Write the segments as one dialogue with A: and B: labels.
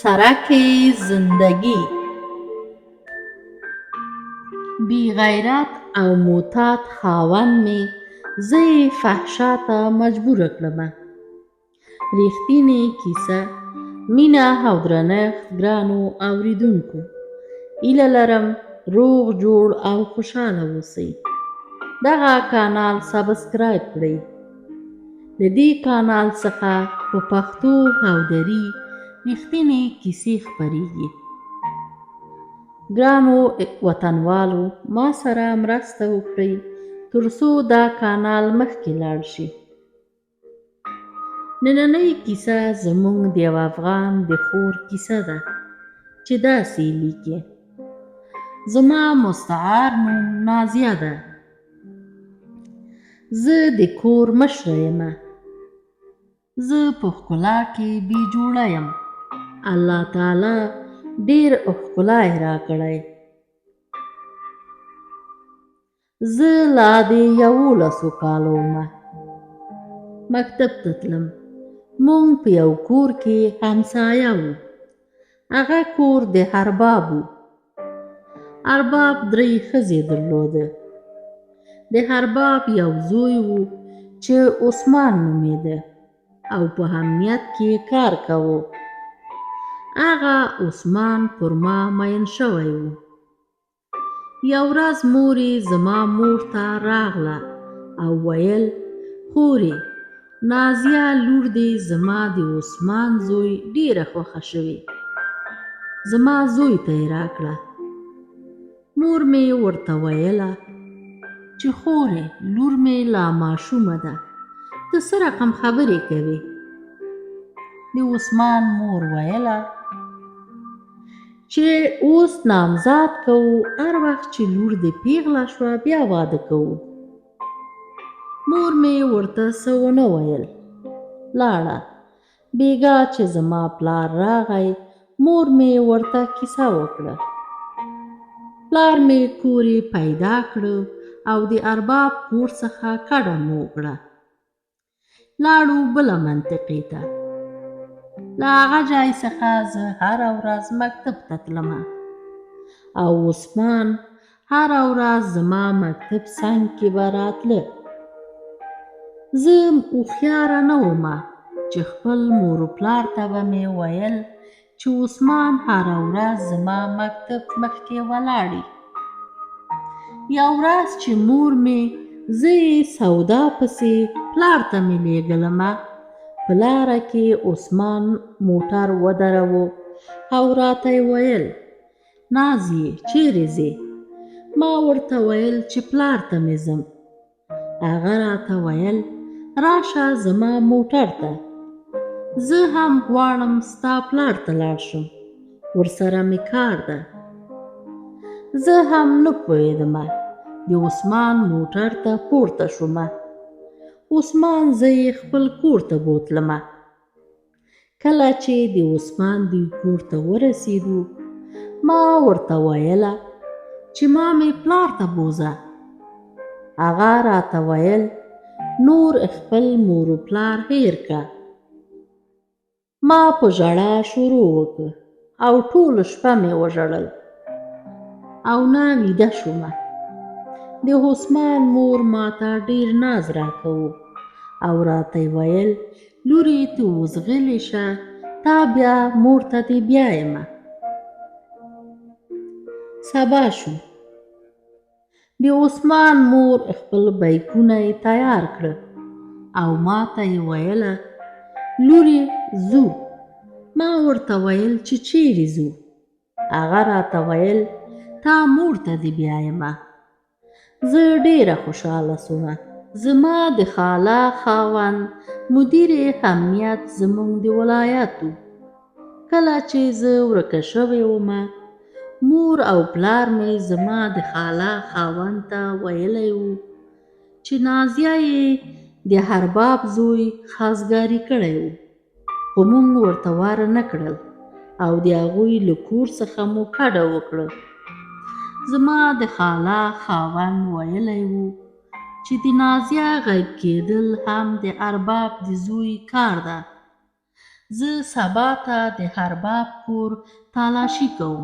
A: سرک زندگی. بی غیرت او معتاد خاوند مې زه یې فحشا ته مجبوره کړمه. رښتینې کیسه. مینه او درنښت ګرانو اوریدونکو، هیله لرم روغ جوړ او خوشحاله اوسئ. دغه کانال سبسکرایب کړئ. له دې کانال څخه په پښتو او دري رښتینې کیسې خپریږي. ګرانو وطنوالو، ما سره مرسته وکړئ تر څو دا کانال مخکې لاړ شي. نننۍ کیسه زموږ د یو افغان د خور کیسه ده چې داسې لیکي: زما مستعار نوم نازیه ده. زه د کور مشره یم. زه په ښکلا کې بې جوړه یم. الله تعالی ډېر ښکلا یې راکړی. زه لا د 11 کالو وم، مکتب ته تلم. موږ په یو کور کې همسایه وو. هغه کور د ارباب و. ارباب 3 ښځې درلوده. د ارباب یو زوی و چې عثمان نومېده او په امنیت کې کار کاوه. هغه عثمان پر ما مین شوی و. یو ورځ مور یې زما مور ته راغله او ویل: خورې، نازیه لور دې زما د عثمان زوی ډېره خوښه شوې، زما زوی ته یې راکړه. مور مې ورته ویله چې خورې، لور مې لا ماشومه ده، ته څه رقم خبرې کوې؟ د عثمان مور ویله چې اوس نامزاد کوو، هر وخت چې لور دې پیغله شوه بیا واده کوو. مور مې ورته څه ونه ویل، لاړه. بیګا چې زما پلار راغی، مور مې ورته کیسه وکړه. پلار مې کور یې پیدا کړ او د ارباب کور څخه کډه مو وکړه. لاړو بله منطقې ته. له هغه ځای څخه زه هره ورځ مکتب ته تلمه او عثمان هره ورځ زما مکتب څنګ کې به راتله. زه هوښیاره نه ومه چې خپل مور و پلار ته به مې ویل چې عثمان هره ورځ زما مکتب مخکې ولاړی. یو ورځ چې مور مې زه یې سودا پسې پلار ته مې لېږلمه، په لاره کې عثمان موټر ودراوه او راته یې ویل: نازیې، چیرې ځې؟ ما ورته ویل چې پلار ته مې ځم. هغه راته ویل: راشه زما موټر ته، زه هم غواړم ستا پلار ته لاړ شم، ورسره مې کار ده. زه هم نه پوهېدمه. د عثمان موټر ته پورته شومه. عثمان زه یې خپل کور ته بوتلمه. کله چې د عثمان دوی کور ته ورسېدو، ما ورته ویله چې ما مې پلار ته بوځه. هغه راته ویل: نور خپل مور و پلار هېر که. ما په ژړا شروع وکړه او ټوله شپه مې وژړل او نه ویده شومه. د عثمان مور ماته ډېر ناز راکاوه او راته یې ویل: لورې، ته اوس غلې شه، تا بیا مور ته دې بیایمه. سبا شو. د عثمان مور خپل بیکونه یې تیار کړه او ما ته یې ویله: لورې، ځو. ما ورته ویل چې چیرې ځو؟ هغه راته ویل: تا مور ته دې بیایمه. زه ډېره خوشحاله شومه. زما د خاله خاوند مدیر امنیت زموږ د ولایت و. کله چې زه ورکه شوې ومه، مور او پلار مې زما د خاله خاوند ته ویلی و چې نازیه یې د ارباب زوی خواستګاري کړی و، خو موږ ورته ور نه کړل او د هغوی له کور څخه مو کډه وکړه. زما د خاله خاوند ویلی و چې د نازیه غیب کېدل هم د ارباب د زوی کار ده. زه سبا ته د ارباب کور تالاشي کوم.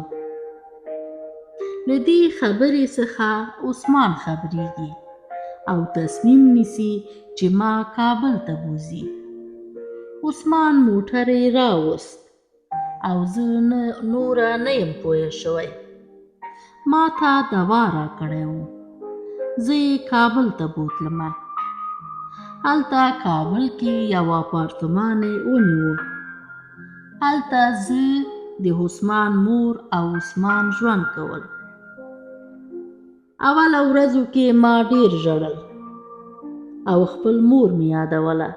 A: له دې خبرې څخه عثمان خبرېږي او تصمیم نیسي چې ما کابل ته بوځي. عثمان موټر یې راوست او زه نوره نه یم پوه شوی. ما ته دوا راکړی و، زه یې کابل ته بوتلمه. هلته کابل کې یو اپارتمان یې ونیو. هلته زه، د عثمان مور او عثمان ژوند کول. اوله ورځو کې ما ډېر ژړل او خپل مور مې یادوله.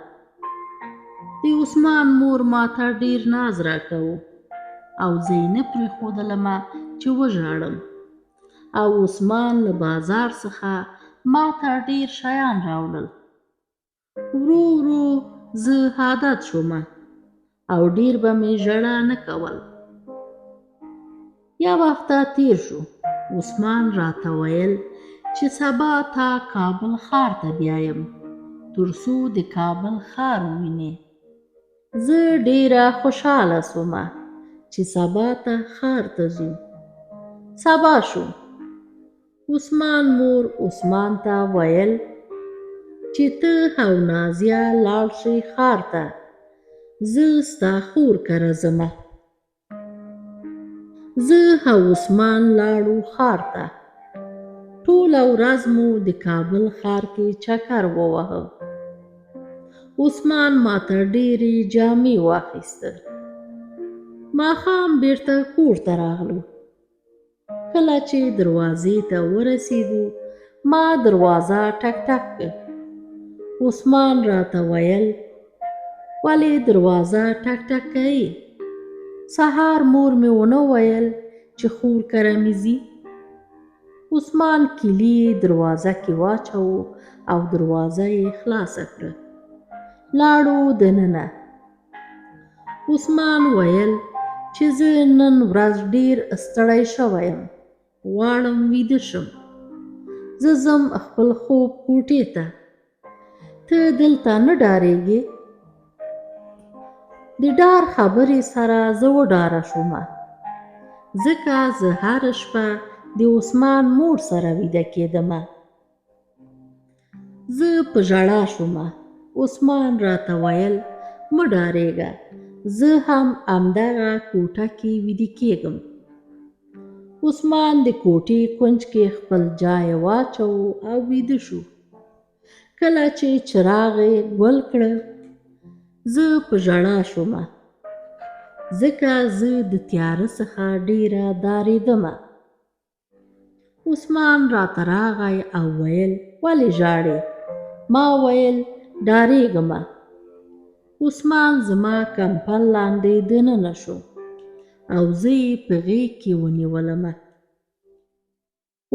A: د عثمان مور ماته ډېر ناز راکاوه او زه یې نه پرېښودلمه چې وژاړم. او عثمان له بازار څخه ماته ډېر شیان راوړل. ورو ورو زه عادت شومه او ډېر به مې ژړا نه کول. یو هفته تېر شو، عثمان راته ویل چې سبا تا کابل ښار ته بیایم تر څو د کابل ښار ووینې. زه ډېره خوشحاله شومه چې سبا ته ښار ته ځو. سبا شو، عثمان مور عثمان ته ویل چې ته او نازیه لاړ شئ ښار ته، زه ستا خور کره ځمه. زه او عثمان لاړو ښار ته. ټوله ورځ مو د کابل ښار کې چکر وواهه. عثمان ماته ډېرې جامې واخیستل. ماښام بیرته کور ته راغلو. کله چې دروازې ته ورسېدو، ما دروازه ټک ټک کړه. عثمان راته ویل ولې دروازه ټک ټک کوې؟ سهار مور مې ونه ویل چې خور کره مې ځي. عثمان کیلي دروازه کې واچوه او دروازه یې خلاصه کړه. لاړو دننه. عثمان ویل چې زه نن ورځ ډېر ستړی شوی یم، غواړم ویده شم. زه ځم خپل خوب کوټې ته. ته دلته نه ډارېږې؟ د ډار خبرې سره زه وډاره شومه، ځکه زه هره شپه د عثمان مور سره ویده کېدمه. زه په ژړا شومه. عثمان راته ویل مه ډارېږه، زه هم همدغه کوټه کې ویده کېږم. عثمان د کوټې کونج کې خپل جای واچوه او ویده شو. کله چې چراغ یې ګل کړ، زه په ژړا شومه، ځکه زه د تیاره څخه ډېره ډارېدمه. عثمان راته راغی او ویل ولې ژاړې؟ ما ویل ډارېږمه. عثمان زما کمپل لاندې دننه شو او زه یې په غېږ کې ونیولمه.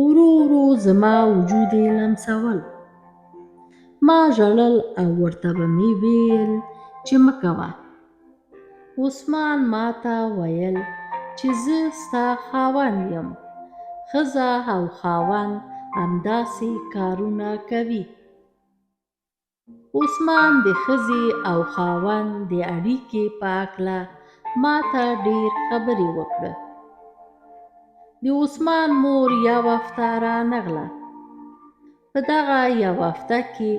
A: ورو ورو زما وجود یې لمسول. ما ژړل او ورته به مې ویل چې مه کوه. عثمان ماته ویل چې زه ستا خاوند یم، ښځه او خاوند همداسې کارونه کوي. عثمان د ښځې او خاوند د اړیکې په هکله ماته ډېر خبرې وکړه. د عثمان مور یو هفته رانغله. په دغه یو هفته کې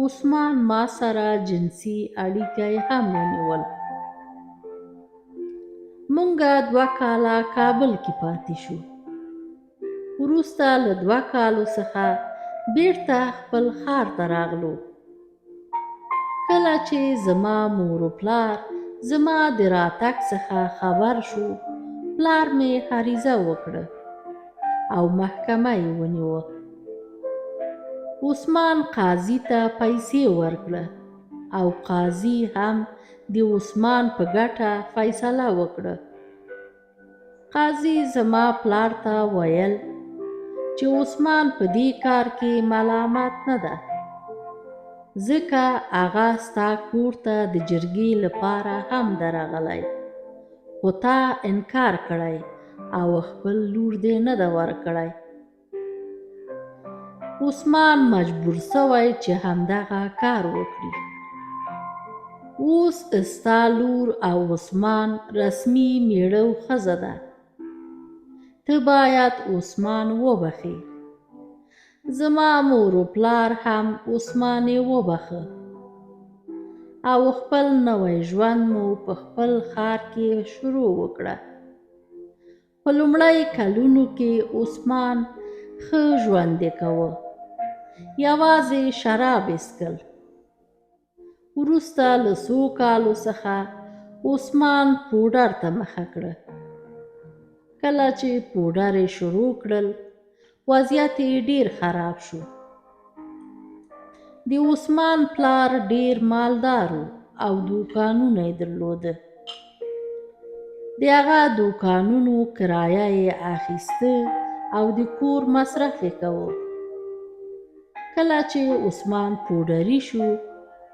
A: عثمان ما سره جنسي اړیکه هم ونیول. مونږه 2 کاله کابل کې پاتې شو. وروسته له 2 کالو څخه بیرته خپل ښار ته راغلو. کله چې زما مور و پلار زما د راتګ څخه خبر شو، پلار مې عریضه وکړه او محکمه یې ونیوه. عثمان قاضي ته پیسې ورکړه او قاضي هم د عثمان په ګټه فیصله وکړه. قاضي زما پلار ته ویل چې عثمان په دې کار کې ملامت نه ده، ځکه هغه ستا کور ته د جرګې لپاره هم درغلی، خو تا انکار کړی او خپل لور دې نه ده ورکړی. عثمان مجبور سوی چې همدغه کار وکړي. اوس ستا لور او عثمان رسمي مېړه او ښځه ده. ته باید عثمان وبخښې. زما مور و پلار هم عثمان وبخښه او خپل نوی ژوند مو په خپل ښار کې شروع وکړه. په لومړی کلونو کې عثمان ښه ژوند یې کاوه، یوازې شراب یې څښل. وروسته له څو کالو څخه عثمان پوډر ته مخه کړه. کله چې پوډر یې شروع کړل، وضعیت یې ډېر خراب شو. د عثمان پلار ډېر مالدار و او دوکانونه یې درلوده. د هغه دوکانونو کرایه یې اخیسته او د کور مصرف یې کاوه. کله چې عثمان پوډري شو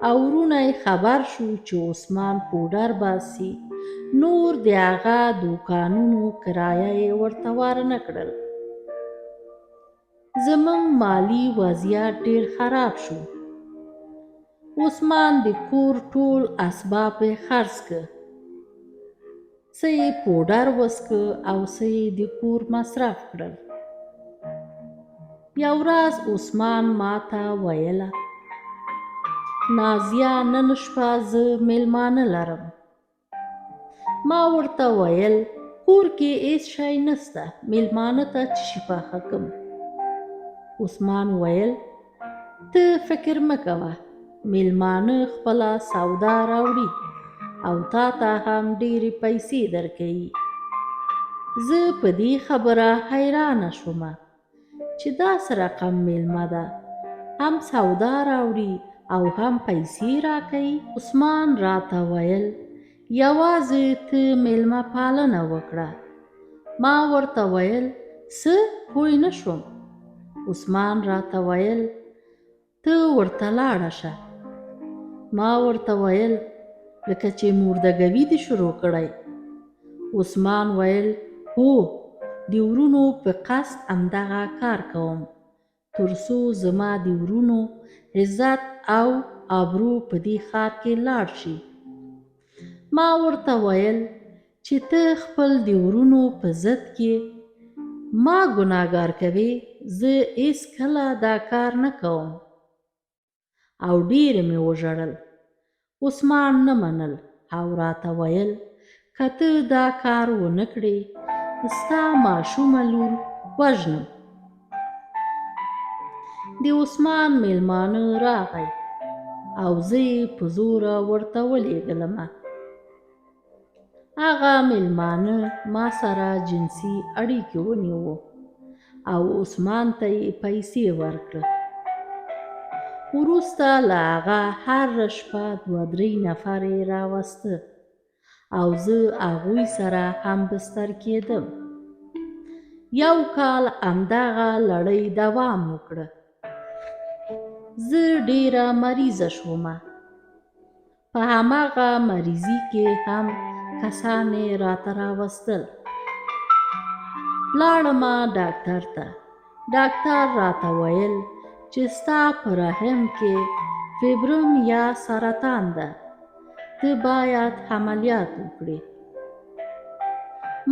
A: او وروڼه یې خبر شو چې عثمان پوډر باسي، نور د هغه دوکانونو کرایه یې ورته ورنه کړل. زموږ مالي وضعیت ډېر خراب شو. عثمان د کور ټول اسباب یې خرڅ کړ. څه یې پوډر وڅښه او څه یې د کور مصرف کړل. یو ورځ عثمان ماته ویله، نازیه نن شپه زه مېلمانه لرم. ما ورته ویل، کور کې هېڅ شی نسته، مېلمانه ته څه شی پاخه کړم؟ عثمان ویل، ته فکر مه کوه، مېلمانه خپله سودا راوړي او تا ته هم ډېرې پیسې درکوي. زه په دې خبره حیرانه شوم چې دا څه رقم مېلمه ده، هم سودا راوړي او هم پیسې راکوي. عثمان راته ویل، یوازې ته مېلمه پالنه وکړه. ما ورته ویل، څه؟ پوه نه شوم. عثمان راته ویل، ته ورته لاړه شه. ما ورته ویل، لکه چې مردګوي دې شروع کړی. عثمان ویل، هو، د ورونو په قصد همدغه کار کوم، تر څو زما د ورونو عزت او آبرو په دې ښار کې لاړ شي. ما ورته ویل چې ته خپل د ورونو په ضد کې ما ګناهګار کوې، زه هېڅکله دا کار نه کوم. او ډېر مې وژړل. عثمان نه منل او راته ویل، که ته دا کار ونه کړې، ستا ماشومه لور وژنم. د عثمان مېلمانه راغی او زه یې په زوره ورته ولېږلمه. هغه مېلمانه ما سره جنسي اړیکې ونیوه او عثمان ته یې پیسې ورکړه. وروسته له هغه هره شپه دوه درې نفر یې راوسته او زه هغوی سره هم بستر کېدم. یو کال همدغه لړۍ دوام وکړه. زه ډېره مریضه شومه. په هماغه مریضي کې هم کسان یې راته راوستل. لاړمه ډاکټر ته. ډاکټر راته ویل چې ستا په رحم کې فبرم یا سرطان ده، ته باید عملیات وکړې.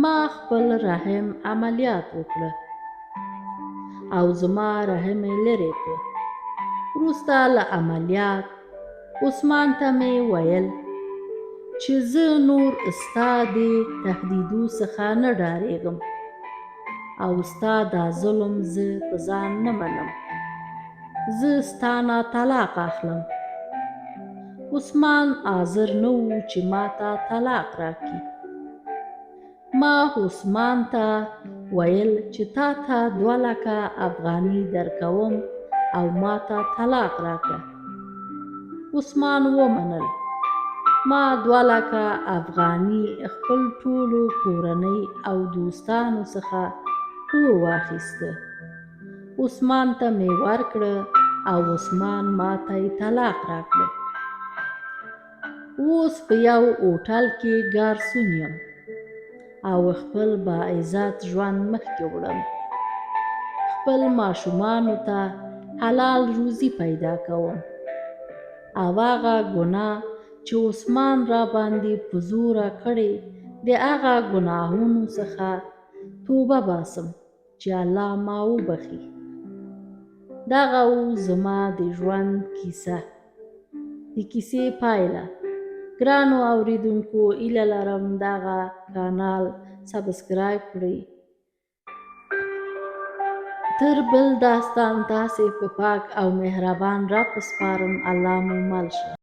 A: ما خپل رحم عملیات وکړه او زما رحم یې لرې کړ. وروسته له عملیات عثمان ته مې ویل چې زه نور ستا د تهدیدو څخه نه ډارېږم او ستا دا ظلم زه په ځان نه منم. زه ستا نه طلاق اخلم. عثمان حاضر نه و چې ما ته طلاق راکړي. ما عثمان ته ویل چې تا ته 2 لکه افغاني درکوم او ما ته طلاق راکړه. عثمان ومنل. ما 2 لکه افغاني خپل ټولو کورنۍ او دوستانو څخه پور واخیسته. عثمان ته مې ورکړه او عثمان ما ته یې طلاق راکړه. اوس په یو هوټل کې ګارسون یم او خپل باعزت ژوند مخکې وړم. خپل ماشومانو ته حلال روزي پیدا کوم او هغه ګناه چې عثمان راباندې په زوره کړې د هغه ګناهونو څخه توبه باسم چې الله ما وبخښي. دغه وو زما د ژوند کیسه. د کیسې پایله، ګرانو اوریدونکو هیله لرم دغه کانال سبسکرایب کړئ. تر بل داستان تاسې په پاک او مهربان رب سپارم. الله مو مل شه.